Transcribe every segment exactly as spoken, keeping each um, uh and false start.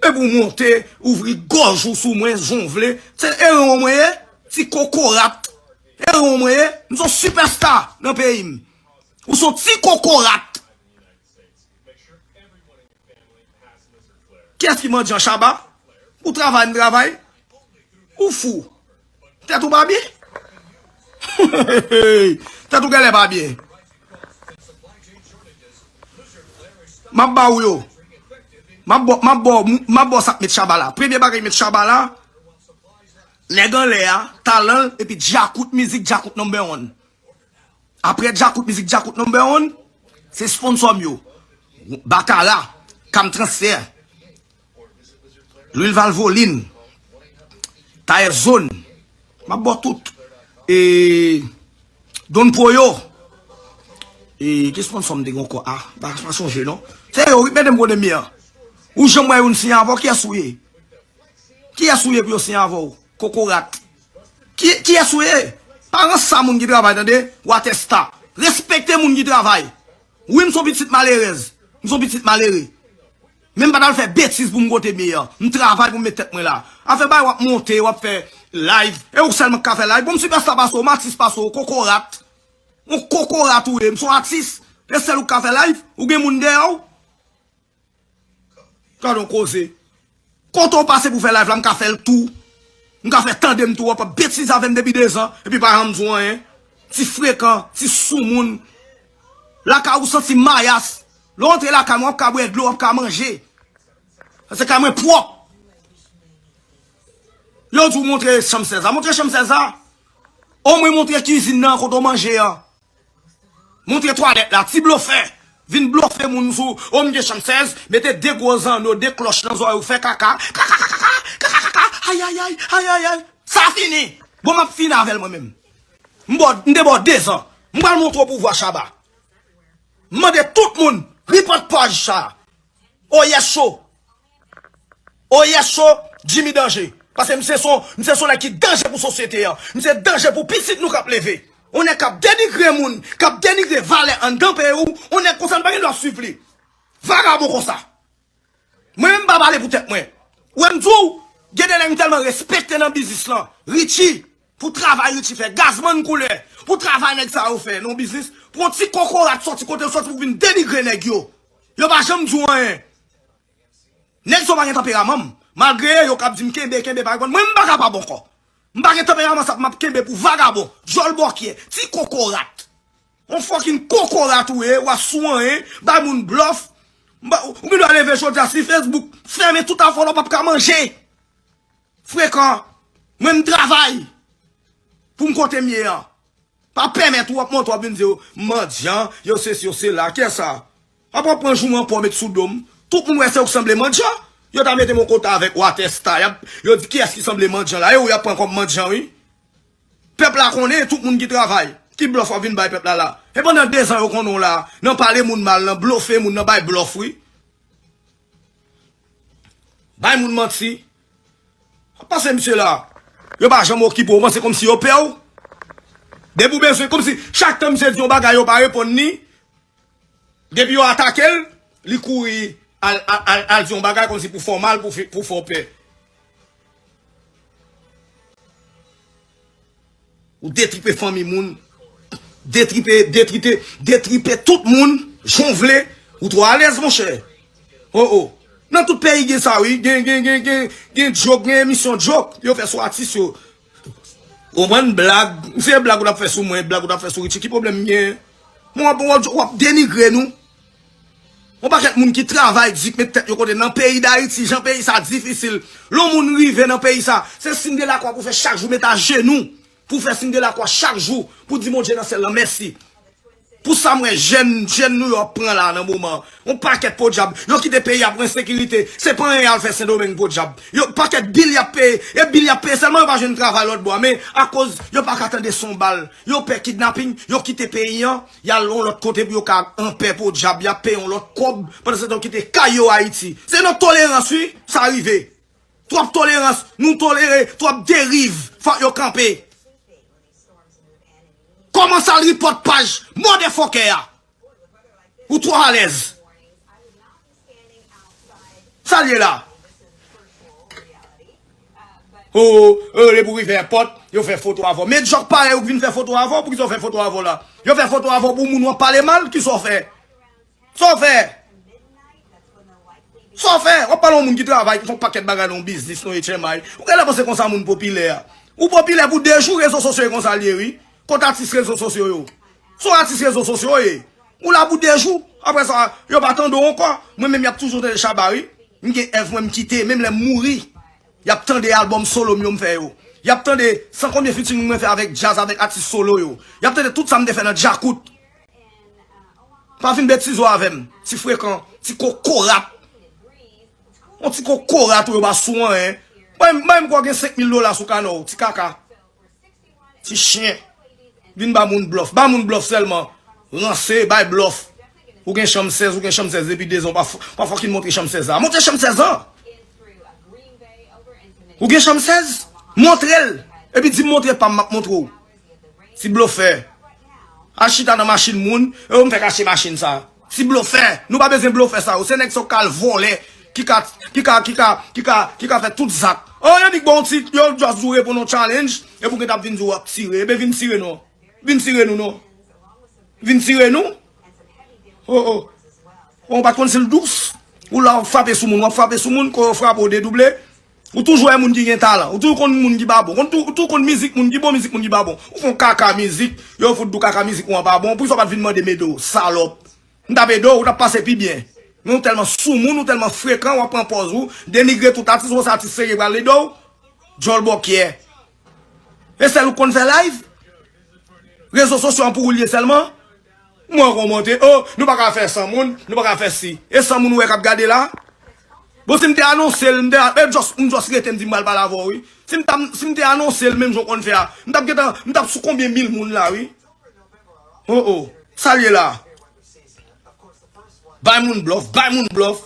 Epi w monte, ouvri gòj ou sou mwen, jan w vle. Se eran w mwen ye, ti kokorat. Eran w mwen ye, m se yon sipèsta nan peyi m. Ou se yon ti kokorat. Kiyès ki mandyan Shabba? Ou travay, m travay. Ou fou. Tèt ou pa byen? Tèt ou genlè pa byen. M ap ba ou yo. M ap ba, m ap ba, m ap ba sa k met Shabba la. Premye bagay met Shabba la, nèg anlè a, talan l, epi Djakout mizik, Djakout number one. Apre Djakout mizik, Djakout number one, se sponsò m yo. Bakara, Kam Transfè, Lwil Valvoline, Tayè Zòn. M ap ba w tout. E, Don Poyo. E, ki sponsò m te gen ankò? A, pa, pa sonje non. Se yo, wi, mete m kote m ye an. Ou janm wè youn siyen avè w, kiyès ou ye? Kiyès ou ye pou yo siyen avè w? Kokorat. Ki, kiyès ou ye? Pa ranse a moun ki travay, tande? Watèsta. Respekte moun ki travay. Wi, m se yon pitit malerèz. M se yon pitit malere. Men m pa t al fè betiz pou m kote m ye an. M travay pou m met tèt mwen la. Afè bay w ap monte, w ap fè live. E ou sèlman k ka fè live. Bon, m sipèsta pase w, m atis pase w, kokorat. Yon kokorat ou ye, m se yon atis. E sèl ou k ka fè live, ou gen moun dèyè w. Gade yon koze. Kote w pase pou fè live la, m ka fè l tou. M ka fè tande m tou, w ap ap betize avè m depi dezan, epi pa janm di w anyen. Ti frekan, ti soumoun. Lakay ou santi mayas. Lè w antre lakay mwen, w ap ka bwè dlo, w ap ka manje. Paske kay mwen pwòp. Yo di w montre chanm sèz la. Montre chanm sèz la. Omwen montre kizin nan kote w manje an. Montre twalèt la, ti blofè. Vin blofe moun sou, o m gen chanm sèz, mete de gwo zanno, de klòch nan zòrèy ou, fè kaka, kaka, kaka, kaka, kaka, kaka, ayayay, ayayay. Sa fini. Bon, m ap fini avè l mwen menm. M bò, m te bò dezan. M pral montre w pouvwa Shabba. M mande tout moun, report paj sa. Oyè cho. Oyè cho, Jimmy Danje. Paske misye se yon, misye se yon nèg ki danje pou sosyete an. Misye danje pou pitit nou k ap leve. Yon nèg k ap denigre moun, k ap denigre valè anndan peyi w, yon nèg konsa nou pa gen dwa swiv li. Vagabon konsa. Mwen menm m pa pale pou tèt mwen. Ou wè m di w, gen de nèg m tèlman respekte nan biznis lan. Richie, pou travay Richie fè, Gazman koulè, pou travay nèg sa yo fè nan biznis, pou yon ti kokorat sòti kote l sòti pou vin denigre nèg yo. Yo pa janm di w anyen. Nèg sa yo pa gen tanperaman m. Malgre yo k ap di m kenbe, kenbe, pa reponn. Mwen, m pa kapab ankò. M pa gen tanperaman sa pou m ap kenbe pou vagabon, djòl bòkyè, ti kokorat. On fucking kokorat ou ye, w ap sou anyen, bay moun blòf. M ba, ou gen dwa leve jodi a si Facebook, fèmen tout afè w la, w p ap ka manje. Frekan, mwen m travay pou m kote m ye an. Pa pèmèt ou ap monte w ap vin di yo, m mandyan, yo sesi, yo sela. Kiyès sa? Apa w pran jouman pa w met sou do m? Tout moun wè se ou k sanble mandyan. Yo ta mete m yon kote avèk Watèsta. Y ap, yo di kiyès ki sanble mandyan la. E ou y ap pran kòm mandyan, wi. Pèp la konnen, tout moun ki travay, ki blòf w ap vin bay pèp la la. E pandan dezan yo konnen w la, nan pale moun mal, nan blofe moun, nan bay blòf, wi. Bay moun manti. Pase misye la. Yo pa janm okipe w, ou panse kòmsi yo pè w? Depi w bezwen, kòmsi chak tan misye di yon bagay, yo pa reponn li. Depi yo atake l, li kouri al, al, al, al di yon bagay kòmsi pou fè w mal, pou fè, pou fè w pè. Ou detripe fanmi moun. Detripe, detripe, detripe tout moun, jan w vle. Ou twò alèz, monchè. Oh, oh. Nan tout peyi gen sa, wi. Gen, gen, gen, gen, gen djok, gen emisyon djok. Yo fè sou atis yo. Ou konprann blag. Se blag ou t ap fè sou mwen, blag ou t ap fè sou Richie. Ki pwoblèm m gen? Mwen, w ap, w ap, w ap denigre nou. Yon pakèt moun ki travay di k met tèt yo kote nan peyi Dayiti, jan peyi sa difisil. Lè yon moun rive nan peyi sa, se siy de lakwa pou fè chak jou, met ajenou pou fè siy de lakwa chak jou, pou di Bondye nan syèl lan mèsi. Pou sa m wè jèn, jèn New York pran la nan moman an. Yon pakèt podyab, yo kite peyi a pou ensekirite. Se pa anyen y al fè Sendomeng podyab. Yo pakèt bil y ap peye, e bil y ap peye sèlman yo pa jwenn travay lòt bò a. Men akoz yo pa ka tande son bal, yo pè kidnaping, yo kite peyi an, y al yon lòt kote pou yo ka anpè podyab, y ap peye yon lòt kòb, pandan se tan yo kite kay yo Ayiti. Se nan tolerans wi, sa rive. Twòp tolerans, nou tolere twòp deriv, fòk yo kanpe. Kòmanse al report paj motherfucker a. Ou twò alèz. Sa l ye la? O, o, depi w rive èpòt, yo fè foto avè w. Men djòk parèy ou k vin fè foto avè w, poukisa yo fè foto avè w la? Yo fè foto avè w pou moun w ap pale mal, kisa w fè? Sa w fè? Sa w fè? W ap pale yon moun ki travay, ki fè yon pakèt bagay nan yon biznis, nan H M I. Ou genlè panse konsa moun popilè a. Ou popilè pou de jou, rezo sosyo e konsa l ye, wi. Kot atis rezo sosyo yo? Se yon atis rezo sosyo w ye. Ou la pou de jou. Apre sa, yo pa tande w ankò. Mwen menm, y ap toujou tande Shabba, wi. M gen èv mwen, m kite, menm lè m mouri. Y ap tande albòm solo m yo m fè yo. Y ap tande san konbyen featuring mwen fè avèk djaz, avèk atis solo yo. Y ap tande tout sa m te fè nan Djakout. Pa vin betize w avè m, ti frekan, ti kokorat. Yon ti kokorat ou yo pa sou anyen. Bay m, bay m kwè w gen senk mil dola sou kanè w, ti kaka. Ti chen. Vin ba moun blòf. Ba moun blòf sèlman. Ranse, bay blòf. Ou gen chanm sèz, ou gen chanm sèz depi de zan. Pa, pa fucking montre chanm sèz la. Montre chanm sèz la. Ou gen chanm sèz? Montre l. Epi di m montre pa m, m ap montre w. Ti blofè. Al chita nan machin moun. E yo m fèk achte machin sa. Ti blofè. Nou pa bezwen blofè sa yo. Se nèg sa yo k al vòlè. Ki ka, ki ka, ki ka, ki ka, ki ka fè tout zak. O, yo di k ba w ti, yo just di w reponn yon challenge. Epi w gentan ap vin di w ap tire. Ebyen vin tire non. Vin tire nou non. Vin tire nou. O, o. Bon, ou pa t konn si l dous. Ou la w ap frape sou moun, w ap frape sou moun, kou yo frape w dedouble. Ou toujou wè moun ki gen talan. Ou toujou konn moun ki pa bon. Ou tou-, ou toujou konn mizik moun ki bon, mizik moun ki pa bon. Ou fè yon kaka mizik, yo fout di w kaka mizik ou an pa bon. Poukisa w pa t vin mande m ede w, salòp? M t ap ede w, ou t ap pase pi byen. Men ou tèlman soumoun, ou tèlman frekan, w ap pran pòz ou, denigre tout atis, ou panse atis serye pral ede w? Djòl bòkyè. E sèl ou k konn fè live? Rezo sosyo an pou ou l ye sèlman? Mwen kòmante, o, nou pa ka fè san moun, nou pa ka fè si. E san moun ou wè k ap gade la? Bon, si m te anonse l, m te, e, just, m just rete, m di m pral pale avè w, wi. Si m t ap, si m te anonse l menm jan w konn fè a, m t ap gentan, m t ap sou konbyen mil moun la, wi. O, o. Sa l ye la? Bay moun blòf, bay moun blòf.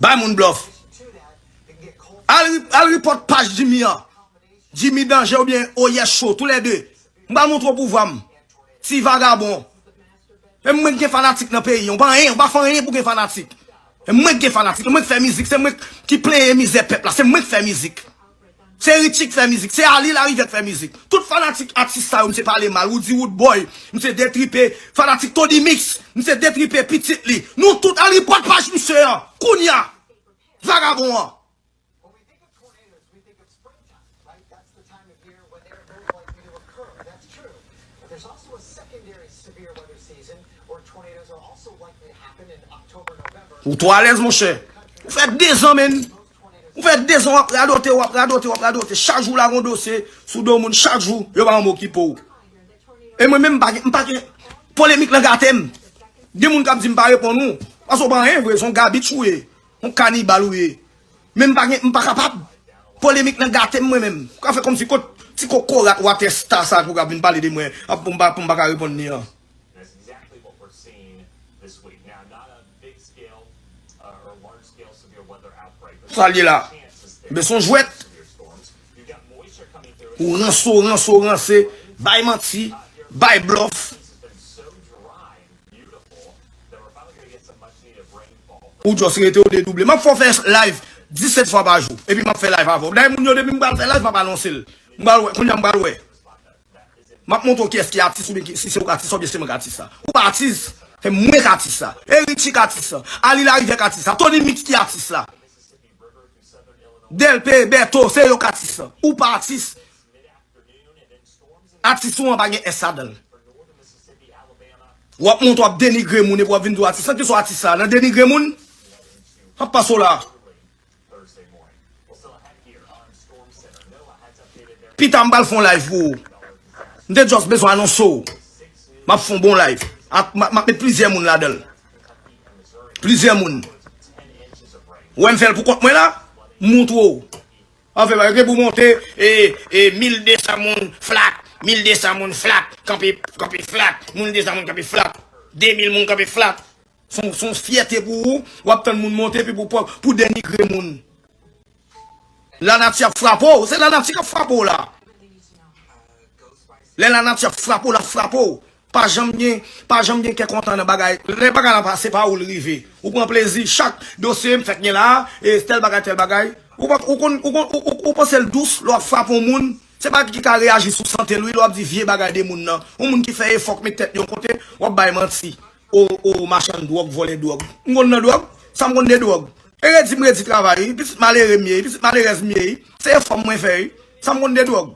Bay moun blòf. Al, ri-, al report paj Jimmy an. Jimmy Danje oubyen Oyè Cho, toulède. M pral montre w pouvwa m. Ti vagabon. E mwen k gen fanatik nan peyi an. Ou pa anyen, ou pa fè anyen pou gen fanatik. E mwen k gen fanatik, e mwen k fè mizik, se mwen ki plenyen mizè pèp la, se mwen k fè mizik. Se Richie k fè mizik, se Ali Larivière k fè mizik. Tout fanatik atis sa yo, misye pale mal. Roody Roodboy, misye detripe. Fanatik Tony Mix, misye detripe pitit li. Nou tout al report paj misye an. Kounya. Vagabon an. Ou twò alèz, monchè. Ou fè de zan, menn. Ou fè de zan w ap radote, w ap radote, w ap radote. Chak jou w lage yon dosye sou do moun, chak jou, yo pa janm okipe w. E mwen menm, m pa gen, m pa gen, polemik lan gate m. Gen moun k ap di m pa reponn ou. Paske w pa anyen vre, se yon gabitch ou ye. Yon kanibal ou ye. Men m pa gen, m pa kapab. Polemik lan gate m mwen menm. Ou ka fè kòmsi kot ti kokorat watè sta sa pou ka vin pale de mwen, ap pou m pa, pou m pa ka reponn li an. Sa l ye la? Men se yon jwèt. Ou ranse, w ranse, w ranse. Bay manti, bay blòf. Ou just rete w dedouble. M ap fè w fè live disèt fwa pa jou. Epi m ap fè live avè w. Dayè moun yo, depi m pral fè live, m ap anonse l. M pral wè, kounye a m pral wè. M ap montre w kiyès ki atis oubyen ki, si se ou k atis sa oubyen se mwen k atis sa. Ou pa atis, se mwen k atis sa. E Richie k atis sa. Ali Larivière k atis sa. Tony Mix ki atis la. Delpe, Berto, se yo k atis sa. Ou pa atis. Atis ou an pa gen S ladan l. W ap monte w ap denigre moun epi w ap vin di w atis. Sa ki sou atis sa? Nan denigre moun? M ap pase w la. Pita m pral fè yon live pou ou. M te just bezwen anonse w. M ap fè yon bon live. Ak, m ap, m ap met plizyè moun ladan l. Plizyè moun. Ou wè m fè l pou kont mwen la? M montre w. Anfen, yo gen pou monte, e, e, mil de san moun flat, mil de san moun flat, kanpe, kanpe flat, mil de san moun kanpe flat, de mil moun kanpe flat. Se yon, se yon fyète pou ou, w ap tann moun monte, epi pou, pou, pou denigre moun. Lanati ap frape w, se lanati k ap frape w la. Lè lanati ap frape w, l ap frape w. Pa janm gen, pa janm gen kè kontan nan bagay. Lè bagay la pase pa ou l rive. Ou pran plezi, chak dosye m fèk gen la, e tèl bagay, tèl bagay. Ou pa, ou konn, ou konn, ou, ou, ou panse l dous, lè w ap frape yon moun, se pa ki ka reyaji sou sante l, wi, lè w ap di vye bagay de moun nan. Yon moun ki fè efò, k met tèt yon kote, w ap bay manti. O, o, machann dwòg, vòlè dwòg. M konn nan dwòg, sa m konn de dwòg. E redi m redi travay, wi, pitit malere m ye, wi, pitit malerèz m ye, wi. Se efò m mwen fè, wi. Sa m konn de dwòg.